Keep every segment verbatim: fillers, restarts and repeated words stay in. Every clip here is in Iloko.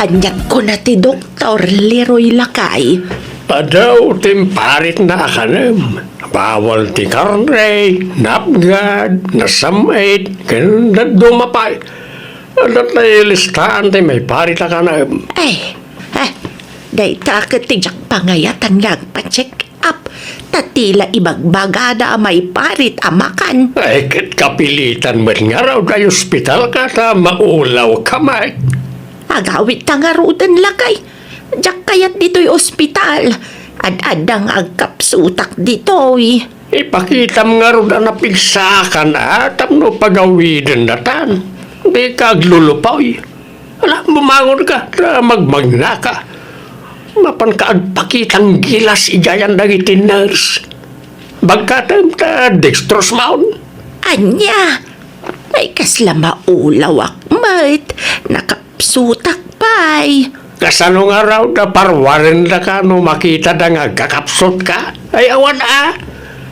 Aniat kuna ti doktor, Leroy, lakay? Adu ti imparitna a kanem. Bawal ti karne, napgad, nasam-it, ken dadduma pay. Adda ti listaan ti maiparit a kanem. Ay, ah, dayta ket ti diak pangayatan nga agpa-check up, ta ti la ibagbagada a maiparit a makan. Ay, ket kapilitan met ngarud a ospitalka ta maulawka met. Agawidta ngaruden, lakay. Diak kayat ditoy ospital. Ad-adda nga agkapsutak ditoy. Ipakitam ngarud a napigsaakan a tapno pagawidendatan. Dika aglulupoy. Ala, bumangonka, ta magmagnaka. Mapanka agpakitang gilas idiayan dagiti nurse. Bagkatem ta dextrose maon. Ania? Ay, kasla maulawak met. Nakapsutak pay. Kasano ngarud a parwarendaka no makitada nga agkakapsutka? Ay, awan a.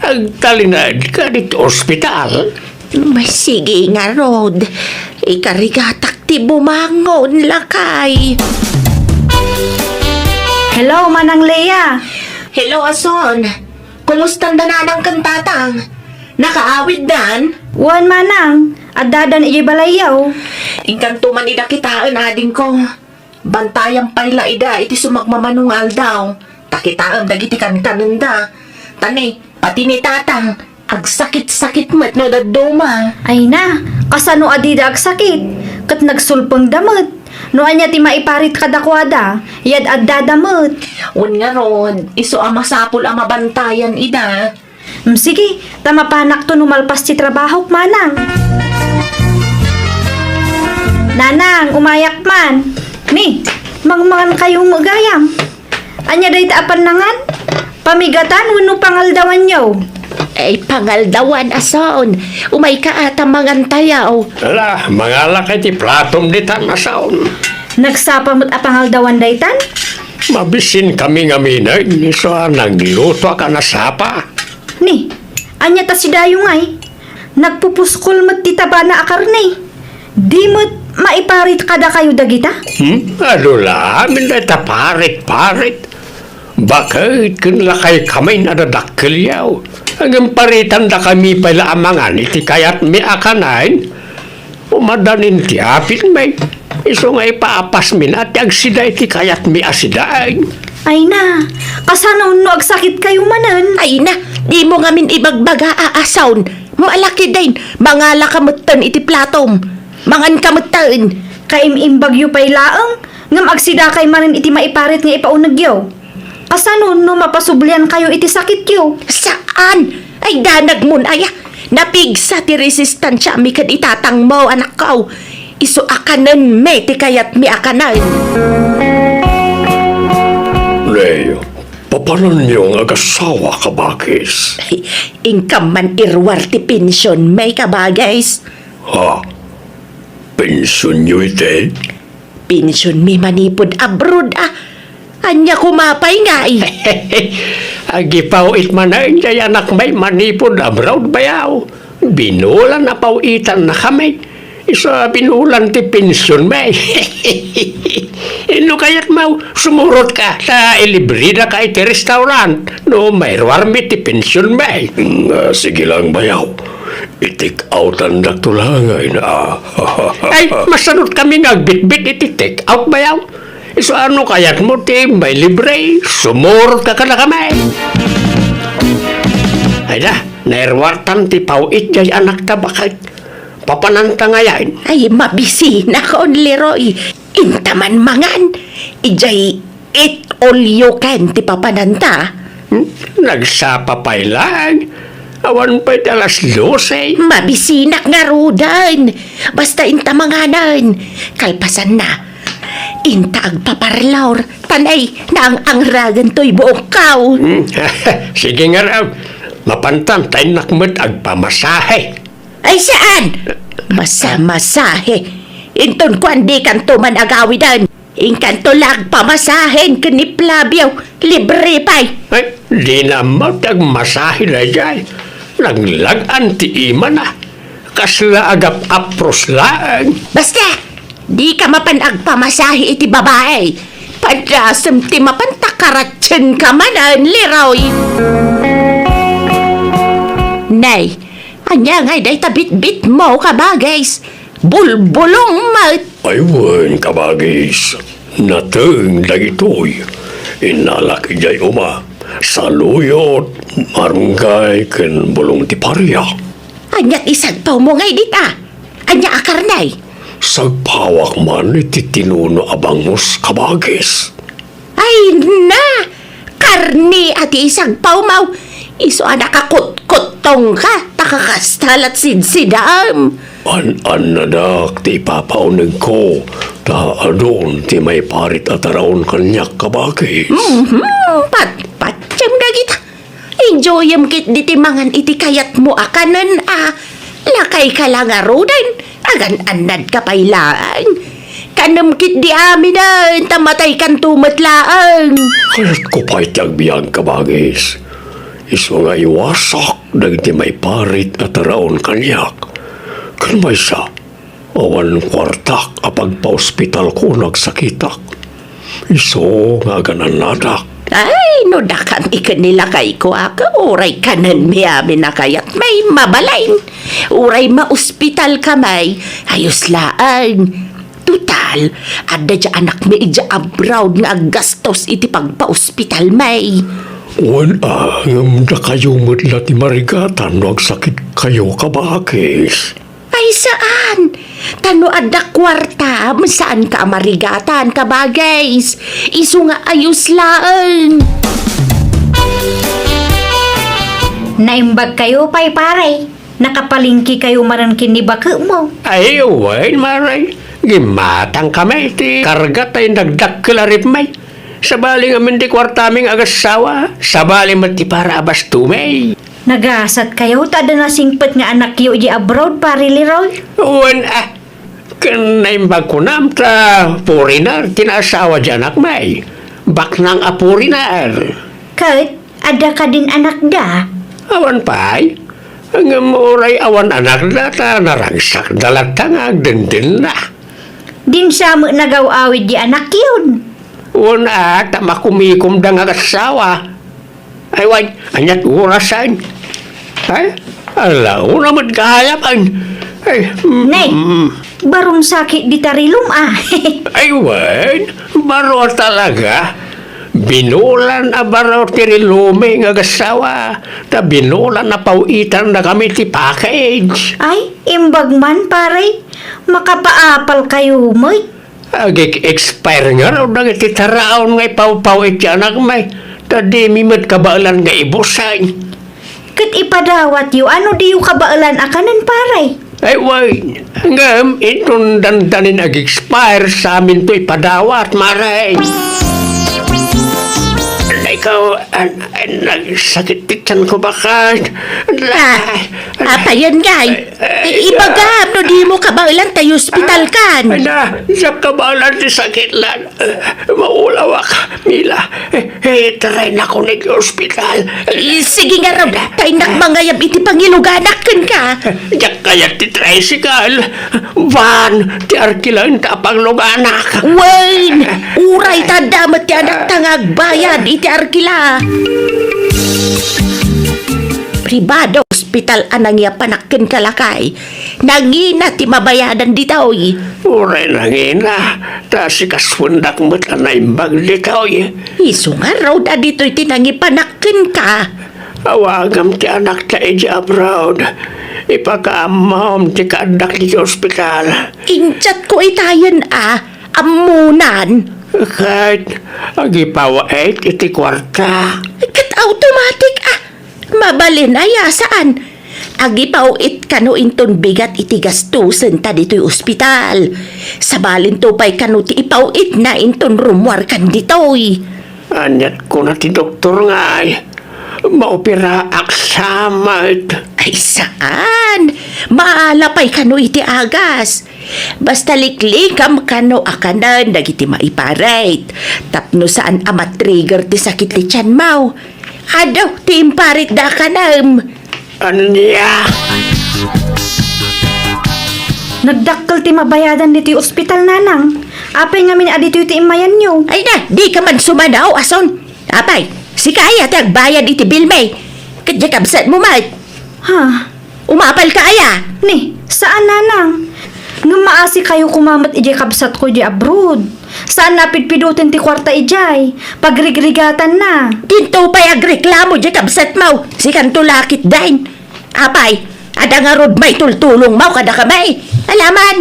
Agtalinaedka ditoy ospital. Masigi ngarud. Ikarigatak ti bumangon, lakay. Hello, Manang Lea. Hello, Ason. Kumustanda nanang ken tatang? Nakaawiddan? Wen, Manang. Addadan idiay balayyo. Inkanto man ida kitaen, adingko. Bantayan pay la ida iti sumagmamano nga aldaw, ta kitaem dagiti kankanenda. Ta ni, pati ni tatang, agsakit-sakit met no dadduma. Ay na, kasano a dida agsakit? Ket nagsulpengda met. No ania ti maiparit kadakuada, yad-addada met. Wen ngarud, isu a masapul a mabantayan ida. Mm, sige, ta mapanakto no malpas ti trabahok, Manang. Nanang, umayak man. Ni, mangmangan kayo mo gayam. Ania dayta a pannangan? Pamigatan wenno pangaldawanyo? Ay, pangaldawan, Ason. Umayka a ta mangantayo. Ala, mangalaka iti platom ditan, Ason. Nagsapa met a pangaldawan daytan? Mabisin kami ngamin, isu a naglutoak a nasapa. Ni, ania ta si Dayong ay? Nagpupuskol met ti tabana a karne. Di met maiparit kadakayo dagita? Hmm? Adu la amin dayta parit-parit. Baket ken lakay kami a dadakkelyo. Ngem paritandakami pay la a mangan iti kayatmi a kanen. Umadanin ti apitmi. Isu nga ipaapasmin a ti agsida iti kayatmi a sidaen. Ay na, kasano no agsakitkayo manen? Ay na, dimo ngamin ibagbaga a Ason. Malakiden, mangalaka metten iti platom. Manganka metten. Kaim-imbagyo pay laeng, ngem agsidakay manen iti maiparit nga ipaunegyo. Kasano no mapasubliankayo iti sakityo? Saan? Ay, danagmon aya. Napigsa ti resistansiami ken itatangmo, anakko. Isu a kanenmi ti kayatmi a kanen. Nay, papananyo nga agasawa, kabakis? Ay, inkam man iruar ti pensionmi, kabakis. Ha? Pensionyo iti? Pensionmi manipud abroad, a. Ania koma pay ngay? Agipaw-it manen jay anakmi manipud abroad, bayaw. Binulan a paw-itannakami. Isu a binulan ti pensionmi. No kayatmo, sumurotka ta ilibredaka iti restaurant no mairuarmi ti pensionmi. Mm, ah, sige lang, bayaw. I-take outandakto la ngay, a. Ay, masanutkami nga agbitbit iti take out, bayaw. Isu a no kayatmo ti mailibre, sumurotka kadakami. Ay da, nairuartan ti paw-it jay anakta, baket. Papananta ngayen. Ay, mabisinakon, Leroy. Inta man mangan. Ijay eat all you can ti papananta. Hmm? Nagsapa pay lang. Awan pay ti alas dose. Mabisinak ngaruden. Basta inta manganen. Kalpasanna, inta agpaparlor. Tanay, naang-angragan toy buokkaw. Hmm. Sige ngarud. Mapantan, ta innak met agpamasahe. Ay, saan? Masamasahe. Inton kuan, dikanto man agawiden. Inkanto la agpamasahen ken ni Flavio. Libre pay. Ay, dina met agmasahe daydiay. Naglag-an ti imana. Kasla agap-apros laeng. Basta! Dika mapan agpamasahe iti babai. Padasem ti mapan ta karatien ka manen, Leroy. Nay, ania ngay dayta bitbitmo, kabagis? Bulbulong met. Ay wen, kabagis. Nateng dagitoy. Innalak idiay uma. Saluyot, marunggay, ken bulong ti paria. Ania ti sagpawmo ngay dita? Ania a karne? Sagpawak man iti tinuno a bangus, kabagis. Ay na! Karne a ti isagpawmo! Isu a nakakutkuttongka, ta kakasta la't sidsidam. An-annadak ti ipapaunegko, ta adun ti maiparit a taraon kaniak, kabagis. Mhm, patpatiem dagita. Enjoyem ketdi ti mangan iti kayatmo a kanen a. Lakayka la ngaruden, agan-annadka pay laeng. Kanem ketdi aminen, ta mataykanto met laeng. Kayatko pay ti agbiag, kabagis. Isu nga iwasak dagiti maiparit a taraon kaniak. Ken maysa, awan kuartak a pagpaospitalko no agsakitak. Isu nga agan-annadak. Ay, no dakami ken ni lakayko a, uray kanenmi amin a kayatmi, mabalin. Uray maospitalkami, ayos laeng. Total, adda diay anakmi idiay abroad nga aggastos iti pagpaospitalmi. Wen a, ngem dakayo met la ti marigatan no agsakitkayo, kabagis. Ay, saan. Ta no adda kuarta, saanka a marigatan, kabagis. Isu nga ayos laeng. Naimbagkayo pay, pare. Nakapalengkekayo manen ken ni baketmo. Ay, wen, mare. Gimmatangkami iti karga ta inagdakkel a ripmi. Sabali ngamin ti kuartami nga agassawa, sabali met ti para a bastomi. Nagasatkayo ta adda nasingpet nga anakyo idiay abroad, Pare Leroy? Wen a, ken naimbag kunam ta foreigner ti naasawa diay anakmi. Baknang a foreigner. Ket adda kadin anakda? Awan pay. Ngem uray awan anakda ta naragsakda latta nga agdendenda. Dinsa met nagaw-awid diay anakyon? Wen a, ta makumikomda nga agassawa. Ay, wen, ania't orasen? Ay, ala, una met gayam. Ay, mm, Nay, mm. Barong sakit dita rilum a. Ay, wen, baro a talaga. Binolan a baro ti rilumi nga agassawa, ta binolan a paw-itannakami ti package. Ay, imbag man, pare. Makapaapalkayo met. Agik-expire ngarud dagiti taraon nga ipawpaw-it ti anakmi, ta dimi met kabaelan nga ibusen. Ket ipadawatyo a no diyo kabaelan a kanen, pare. Ay, wen. Ngem inton dandanin ag-expire, saminto ipadawat, mare. Ikaw, an-, an-, nagsakit ti tiyanko, baket. Ah, apayen, ngay? Ay, ay, ibagam no dimo kabaelan ta iospitalkan. Ay, na, diak kabaelan ti sakitlan. Maulawak, Mila. Eh, eh, itaraynak iti ospital. Eh, sige ngarud, ta innak mangayab iti pangiluganak kenka. Diak kayat ti tricycle. Van, ti arkilaenta a pangluganak. Wen, uray ta adda met ti anakta nga agbayad iti arkila. Pribado ospital a nangiapanak kenka, lakay. Nangina ti mabayadan ditoy. Uray nangina, ta sikasuendak met a naimbag ditoy. Isu ngarud a ditoy ti nangipanak kenka. Awagam ti anakta idiay abroad. Ipakaammom ti kaaddak idiay ospital. Injatko itayen a, ammonan. Ket agipaw-it iti kuarta. Ket automatic a. Mabalin aya, saan? Agipaw-it kano inton bigat iti gastusen ta ditoy ospital. Sabalinto pay kano ti ipaw-itna inton rummuarkan ditoy. Ania't kuna ti doktor ngay, maoperaak sa met. Ay, saan? Maala pay kano iti agas. Basta liklikam kano a kanen dagiti maiparit. Tapno saan a matrigger ti sakit ti tianmo. Adu ti imparitda a kanem. Ania? Nagdakkel ti mabayadan ditoy ospital, Nanang. Apay ngamin a ditoy ti immayanyo? Ay na, dika man sumanaw, Ason. Apay, sika aya ti agbayad iti bill, May. Ket diay kabsatmo met. Ha? Umapalka aya? Ni, saan, Nanang. Ngem maasikayo koma met idiay kabsatko idiay abroad. Saan a pidpidoten ti kuarta idiay. Pagrigrigatanna. Dinto pay agreklamo diay kabsatmo. Sikanto la ketdin. Apay, adda ngarud maitultulongmo kadakami? Alaman,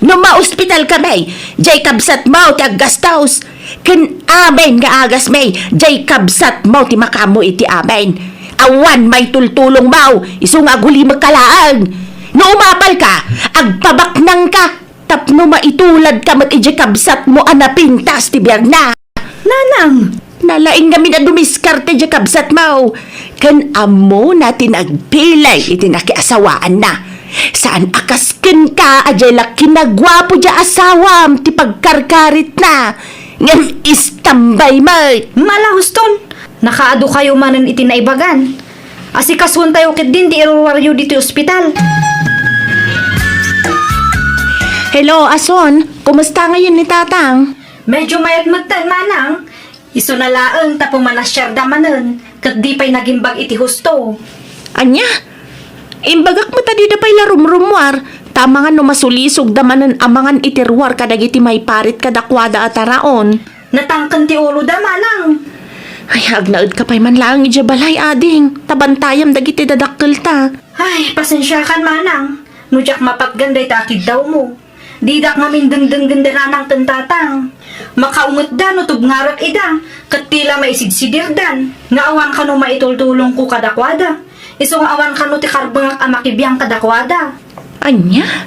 no maospitalkami, diay kabsatmo ti aggastos. Ken amin nga agasmi, diay kabsatmo ti makaammo iti amin. Awan maitultulongmo, isu nga agulimekka laeng. No umapalka, agpabaknangka tapno maituladka met idiay kabsatmo a napintas ti biagna. Nanang! Nalaing ngamin a dumiskarte diay kabsatmo. Ken ammona ti nagpilay iti nakiasawaanna. Saan a kas kenka a diay la kinaguapo diay asawam ti pagkarkaritna. Ngem istambay met. Mala Huston, nakaadu kayo manen iti naibagan. Asikasuentayo ketdin ti iruruaryo ditoy ospital. Hello, Ason. Kumusta ngayon ni Tatang? Medyo mayat metten, Manang. Isuna laeng ta pumanasiarda manen, ket di pay nagimbag iti husto. Ania? Imbagak met a dida pay la rumrummuar, ta amangan no masulisogda manen amangan iti ruar kadagiti maiparit kadakuada a taraon. Natangken ti uloda, Manang. Ay, agnaedka pay man laeng idiay balay, ading, ta bantayam dagiti dadakkelta. Ay, pasensiakan, Manang, no diak mapatgan dayta a kiddawmo. Didak ngamin dengdenggen da Nanang ken Tatang. Makaungetda no tubngarek ida, ket ti la maisidsidirdan, nga awan kano maitultulongko kadakuada. Isu nga awan kano ti karbengak a makibiang kadakuada. Ania?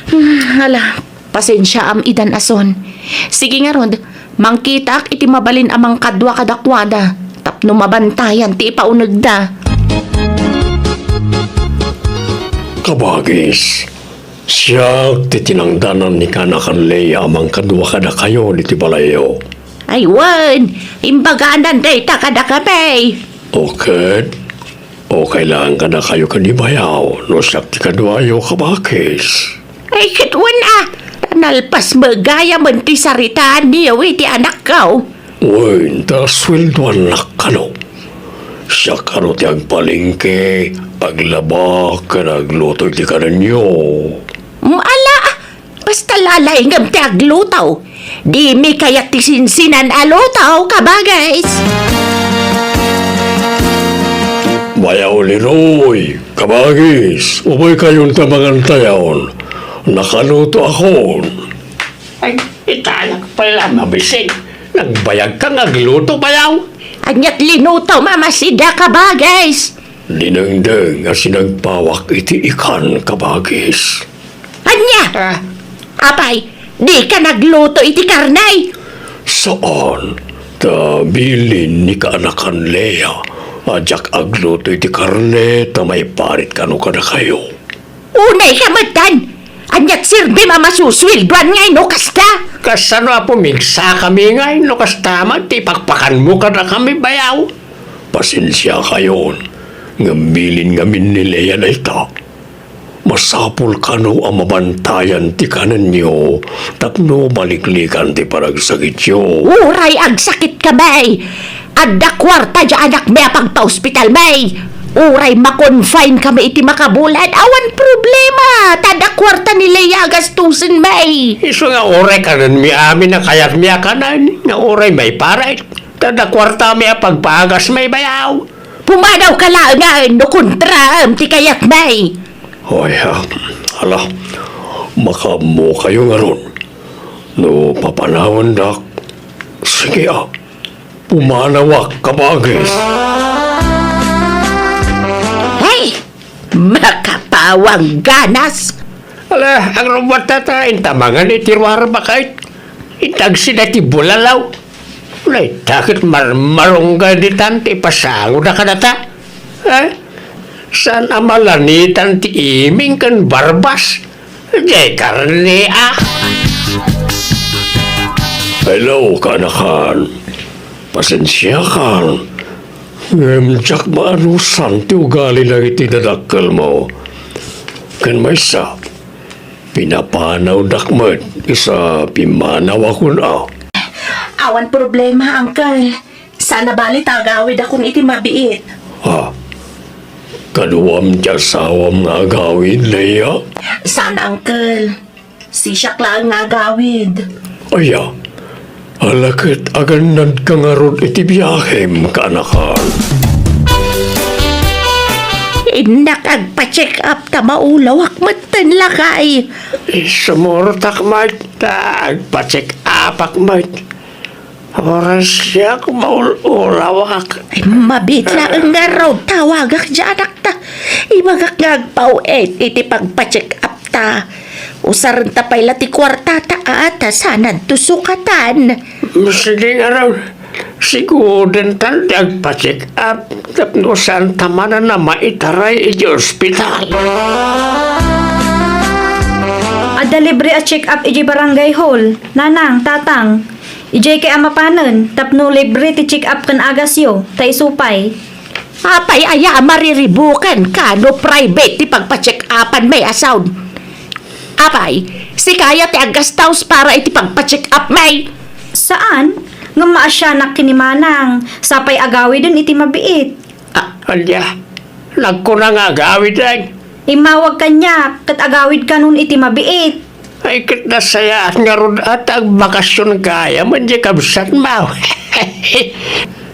Hmm, hala, pasensiaam itan, Ason. Sige ngarud, mangkitaak iti mabalin a mangkadua kadakuada, tapno mabantayan ti ipaunegda. Kabagis, siak ti tinangdanan ni kaanakan Lea a mangkadua kadakayo ditoy balayyo. Ay wen, imbaganan dayta kadakami. O ket, okay laeng kadakayo ken ni bayaw no siak ti kaduayo, kabagis. Ay ket wen a, ta nalpas met gayamen ti saritaanyo iti anakko. Wen, ta sueldoannak kano. Siak kano ti agpalengke, aglaba, ken agluto iti kanenyo. Mm, ala, basta lalaingem ti agluto. Dimi kayat ti sinsinan a luto, kabagis. Bayaw Leroy, kabagis, umaykayon ta mangantayon. Nakalutoakon. Ay, itanak pala, mabisin. Nagbayagka nga agluto, bayaw? Aniat linutom a masida, kabagis? Dinengdeng a sinagpawak iti ikan, kabagis. Ania? Ah. Apay, dika nagluto iti karne? Saan, ta bilin ni kaanakan Lea a diak agluto iti karne ta maiparit kano kadakayo. Unay ka metten! Aniat sirbim a masusueldoan ngay no kasta? Kasano a pumigsakami ngay no kasta met ti ipakpakanmo kadakami, bayaw? Pasensiakayon, ngem bilin ngamin ni Lea dayta. Masapul kano a mabantayan ti kanenyo tapno maliklikan ti panagsakityo. Uray agsakitkami, adda kuarta diay anakmi a pagpaospitalmi. Uray makonfinekami iti makabulan, awan problema, ta adda kuarta ni Lea a gastusenmi. Isu nga uray kanenmi amin a kayatmi a kanen, nga uray maiparit, ta adda kuartami a pagpaagasmi, bayaw. Pumanawka laengen no kontraem ti kayatmi. Hoy, ah, ala, makaammokayo ngarud. No papanawandak, sige, ah, pumanawak, kabagis. Hey! Makapawang ganas! Ala, agrummuatta ta intamangan iti ruar, baket. Intagsida ti bulalaw. Naitakit marmarunggan ditan ti ipasangoda kadata. Eh? Saan a malanitan ti iming ken barbas? Diay karne, ah. Hello, kaanakan. Pasensiakan. Ngem diak maanusan ti ugali dagiti dadakkelmo. Ken maysa, Pinapanawdak met, isa pimmanawakon a. Awan problema, Uncle. Saan a bali ta agawidakon iti mabiit. Ha? Kaduam ti asawam nga agawid, Leia? Saan, Uncle. Sisiak laeng nga agawid. Aya, ala ket agannadka ngarud iti biahem, kaanakan. Innak agpa-check up ta maulawak metten, lakay. Sumurtak met ta agpa-check upak met. Awanan siak, maul-ulawak. Ay, mabiit laeng ngarud, tawagak diay anakta. Ibagak nga agpaw-et iti pagpa-check up ta. Usarenta pay la ti kuartata a ta saananto sukatan. Sige ngarud, sigudentan ti agpa-check up tapno saanta manen a maitaray iti ospital. Adda libre a check up iti barangay hall, nanang, tatang. Idiay kay a mapanen tapno libre ti check up ken agasyo, ta isu pay. Apay aya a mariribukanka no private ti pagpa-check-upan mi a saon? Apay, sika aya ti aggastaus para iti pagpa-check up mi? Saan, ngem maasianak ken ni manang, sapay agawiden iti mabiit. A-, ania? Nagkuna nga agawiden? Immawag kaniak ket agawid kanon iti mabiit. Ay, ket nasayaat ngarud a ta agbakasyon gayam diay kabsatmo.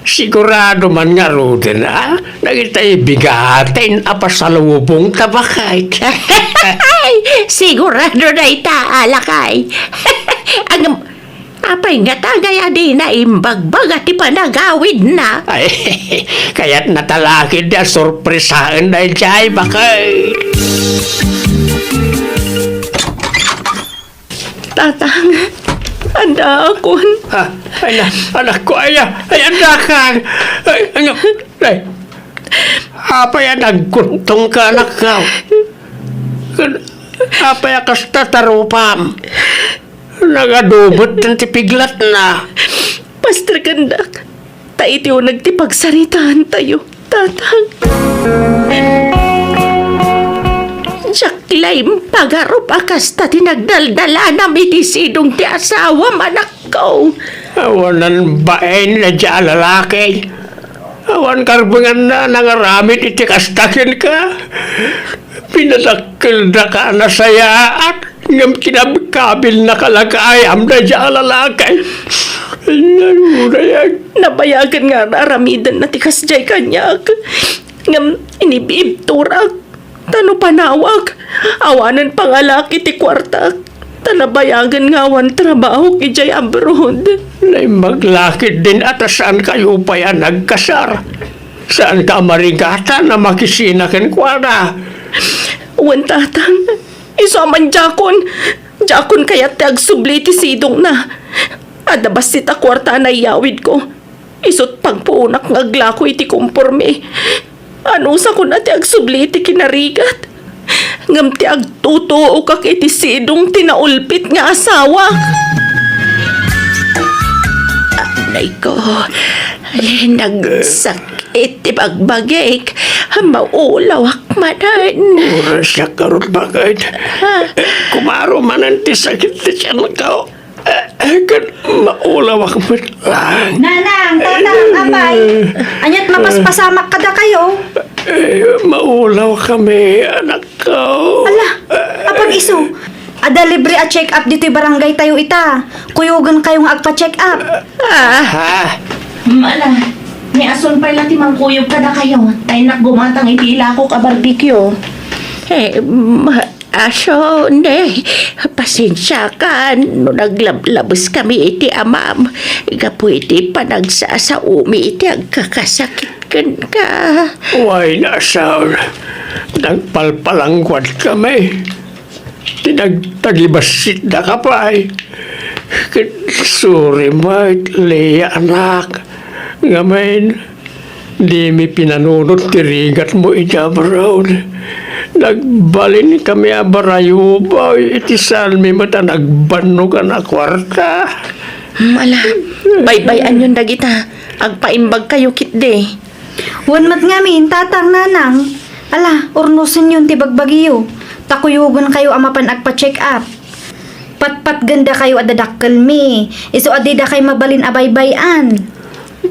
Sigurado man ngaruden a dagita bigaten a pasalubongta, baket. Sigurado dayta, lakay. Ang Apay ngata ngay a dina imbagbag ti panagawidna? Ay, kayatna talakid a sorpresaen daydiay, baket. Tatang, addaakon. Ah, ay na, anakko, ay, ay, addakan. Ay, ano, ay. Apay a nagkuntongka, anakko? Ken apay a kasta ti rupam? Nagadu met ti piglatna. Pasterkendak, ta iti uneg ti pagsaritaantayo, Tatang. Diak la impagarup a kasta ti nagdaldalanam iti sidong ti asawam, anakko. Awanan bain daydiay a lalaki. Awan karbenganna a nangaramid iti kasta kenka. Pinadakkeldaka a nasayaat, ngem kinabkabilnaka la gayam daydiay a lalaki. Nabayag nga ar-aramidenna ti kasdiay kaniak, ngem inib-ibturak. Ta no panawak, awanen pangalak iti kuartak, ta nabayagen nga awan trabahok idiay abroad. Naimbag la ketdin a ta saankayo pay a nagkasar. Saanka a marigatan a makisina kenkuana. Wen, Tatang, isu a man diakon, diakon kayat ti agsubli iti sidongna. Adda bassit a kuarta a naiyawidko. Isut' pagpuonak nga aglako iti kompormi. Anusakon a ti agsubli iti kinarigat, ngem ti agtutuokak iti sidong ti naulpit nga asawak. Anayko, ay, nagsakit ti bagbagik. Maulawak manen. Urasak, baket. Ha? Kumaro manen ti sakit ti tiyanko. Eh, ket maulawak met laeng. Nanang, Tatang, apay, ania't mapaspasamak kadakayo? Eh, maulawkami, anakko. Ala, apay isu? Adda libre a check-up ditoy barangaytayo ita. Kuyogenkayo nga agpa-check-up. Ah. Ha? Mm, ala, ni asun pay la ti mangkuyog kadakayo. Ta innak gumatang iti ilakok a barbecue. Eh, ma-, Aso, ne, pasensiakan no naglablabeskami iti amam gapu iti panagsasaomi iti agkakasakit kenka. Wen, aso, nagpalpalangguadkami. Ti nagtagibassitdaka pay. Ket sorry met, Leia, anak. Ngamin, dimi pinanunot ti rigatmo iti abroad. Nagbalinkami a barayubaw iti saanmi met a nagbannogan a kuarta. Mm, ala, baybay-anyon dagita. Agpaimbagkayo ketdi. Wen met ngamin, Tatang, Nanang. Ala, urnosenyon ti bagbagiyo. Ta kuyogenkayo a mapan agpa-check up. Patpatgendakayo a dadakkelmi, isu a didakay mabalin a baybay-an.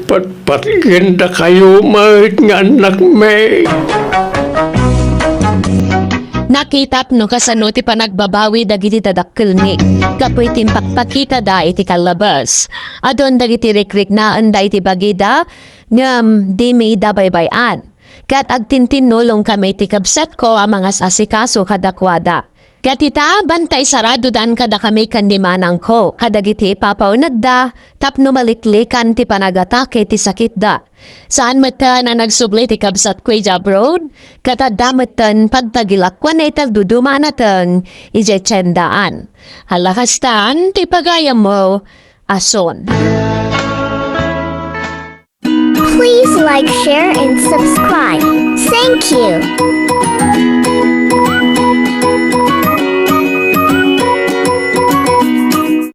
Patpatgendakayo met nga annakmi. Nakitak no kasano ti panagbabawi dagiti dadakkelmi gapu iti impakpakitada iti kallabes. Adun dagiti rikriknaenda iti bagida, ngem dimi ida baybay-an. Ket agtintinnulongkami iti kabsatko a mangas-asikaso kadakuada. Ket ita, bantay saradodan kadakami ken ni manangko kadagiti ipapaunegda tapno maliklikan ti panagatake ti sakitda. Saan metten a nagsubli ti kabsatko idiay abroad, ket adda metten pagtagilakkuana iti agduduma a nateng idiay tiendaan. Hala kastan ti pagayammo, Ason. Please like, share, and subscribe. Thank you.